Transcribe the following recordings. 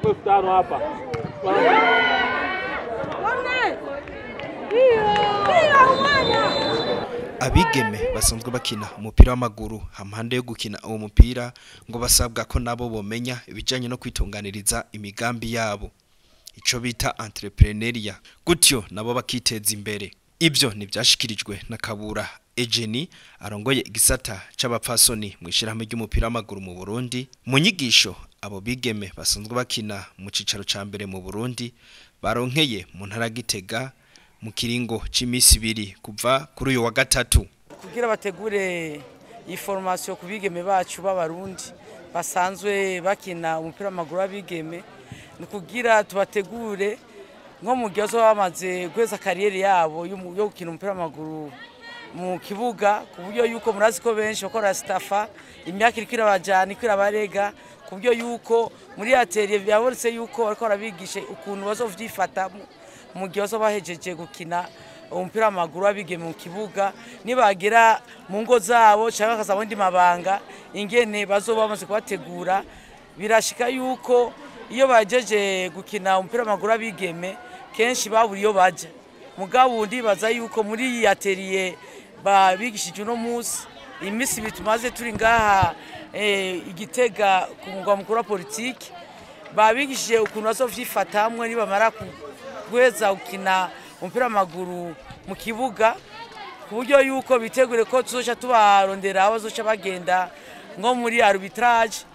Wako 5000 hapa. Abigeme basanzwe bakina umupira w'amaguru hampande yo gukina uwo mupira ngo basabwa ko nabo bomenya ibijanye no kwitunganiriza imigambi yabo, ico bita entrepreneuriat, gutyo nabo bakiteza imbere. Ibyo ntibyashikirijwe na Kabura Ejeni arongoye igisata c'abapfasoni mu ishirahamwe ry'umupira w'amaguru mu Burundi, mu nyigisho abo bigeme basanzwe bakina mu cicaro ca mbere mu Burundi baronkeye mu ntara Gitega mu kiringo c'imisi ibiri kuva kuri uyu wa gatatu. Kugira bategure iyi formation ku bigeme bacu b'abarundi basanzwe bakina umupira w'amaguru w'abigeme, ni kugira tubategure nko mu gihe bazoba bamaze guheza kariyeri yabo yo gukina umupira w'amaguru mu kibuga, ku buryo yuko murazi ko benshi bakora stafa imyaka iriko irabajana iriko irabarega, ku buryo yuko muri atelier byabonetse yuko bariko barabigisha ukuntu bazovyifata mu gihe bazoba bahejeje gukina umupira w'amaguru w'abigeme mu kibuga, nibagera mu ngo zabo canke bakazaba andi mabanga ingene bazoba bamaze kubategura. Birashika yuko iyo bajeje gukina umupira w'amaguru w'abigeme kenshi babura iyo baja, mugabo ndibaza yuko muri iyi atelier babigishije uno munsi, imisi ibiri tumaze turi ngaha Igitega ku mugwa mukuru wa politiki, babigishije ukuntu bazovyifatamwe nibamara guheza gukina umupira w'amaguru mu kibuga, ku buryo yuko bitegure ko tuzoca tubarondera aho bazoca bagenda nko muri arbitrage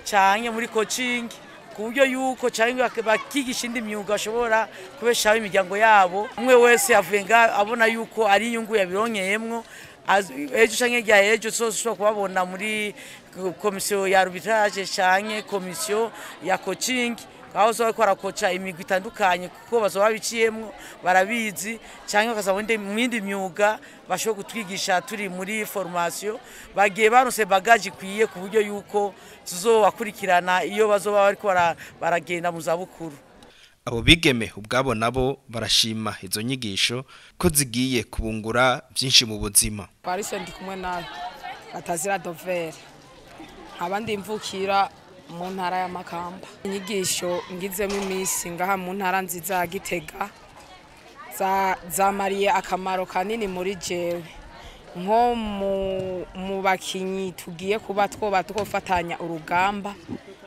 canke muri coaching, ku buryo yuko canke bakigisha indi myuga bashobora kubeshaho imiryango yabo. Umwe wese avuye ngaha abona yuko ari inyungu yabironkeyemwo, ejo canke hirya y'ejo tuzoshobora kubabona muri komisiyo ya arbitrage canke komisiyo ya coaching, aho bazoba bariko barakoca imigwi itandukanye kuko bazoba babiciyemwo barabizi, canke bakazaba mu yindi myuga bashobora kutwigisha turi muri formation. Bagiye baronse bagage ikwiye ku buryo yuko tuzobakurikirana iyo bazoba bariko baragenda mu zabukuru. Abo bigeme ubwabo nabo barashima izo nyigisho ko zigiye kubungura byinshi mu buzima. Paris ndi kumwe na Batazira Dover, abandi mvukira mu ntara ya Makamba. Inyigisho ngizemo iminsi ngaha mu ntara nziza ya Gitega zamariye akamaro kanini muri jewe, nko mu bakinyi tugiye kuba twoba twofatanya urugamba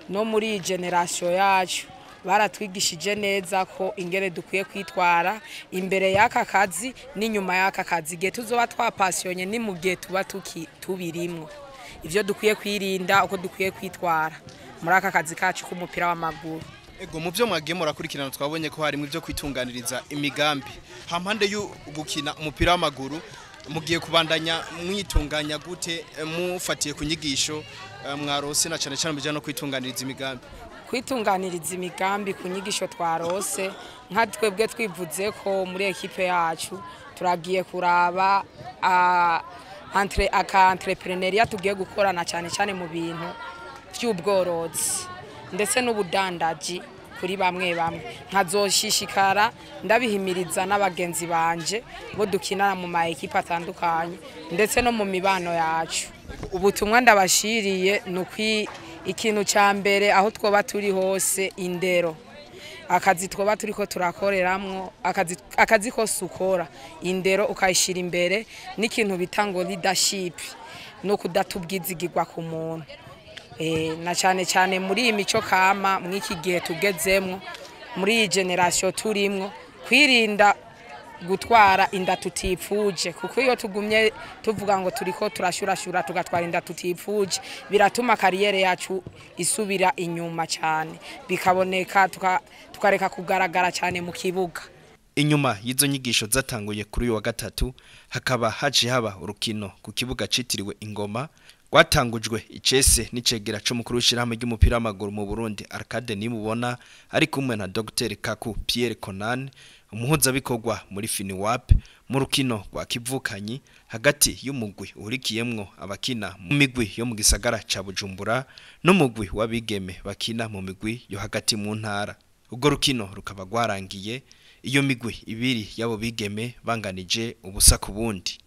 no muri iyi generation yacu. Baratwigishije neza ko ingene dukwiye kwitwara imbere y'aka kazi n'inyuma y'aka kazi, igihe tuzoba twapasiyonye ni mu gihe tuba tubirimwo, ivyo dukwiye kwirinda, uko dukwiye kwitwara muri aka kazi kacu k'umupira w'amaguru. Ego, mu byo mwagiye murakurikirana twabonye ko harimo ibyo kwitunganiriza imigambi hampande yo gukina umupira w'amaguru. Mugiye kubandanya mwitunganya gute mufatiye ku nyigisho mwarose na cane cane bijanye no kwitunganiriza imigambi? Kwitunganiriza imigambi ku nyigisho twarose, nka twebwe twivuze ko muri ekipe yacu turagiye kuraba aka entrepreneuriat tugiye gukorana cyane cyane mu bintu by'ubworozi ndetse n'ubudandaji kuri bamwe bamwe. Nkazoshishikara ndabihimiriza n'abagenzi banje bo dukinana mu ma ekipe atandukanye ndetse no mu mibano yacu. Ubutumwa ndabashiriye ni ikintu ca mbere aho twoba turi hose, indero, akazi twoba turiko turakoreramwo, akazi kose ukora, indero ukayishira imbere, n'ikintu bita ngo leadership no kudatubwizigirwa ku muntu. Na cyane cyane muri iyi mico kama mw'iki gihe tugezemwo, muri iyi generation turimwo, kwirinda gutwara inda tutipfuje, kuko iyo tugumye tuvuga ngo turiko turashurashura tugatwara inda tutipfuje, biratuma kariyere yacu isubira inyuma cyane, bikaboneka tukareka kugaragara cyane mu kibuga. Inyuma y'izo nyigisho zatanguye kuri uyu wa gatatu, hakaba haciye haba urukino ku kibuga citiriwe Ingoma rwatangujwe icese n'icegera c'umukuru w'ishirahamwe ry'umupira w'amaguru mu Burundi Arcade Nimubona, ari kumwe na Dr Kaku Pierre Conan, umuhuzabikorwa muri FINIWAP, mu rukino rwa kivukanyi hagati y'umugwi uhurikiyemwo abakina mu migwi yo mu gisagara ca Bujumbura n'umugwi w'abigeme bakina mu migwi yo hagati mu ntara. Urwo rukino rukaba rwarangiye iyo migwi ibiri y'abo bigeme banganije ubusa ku bundi.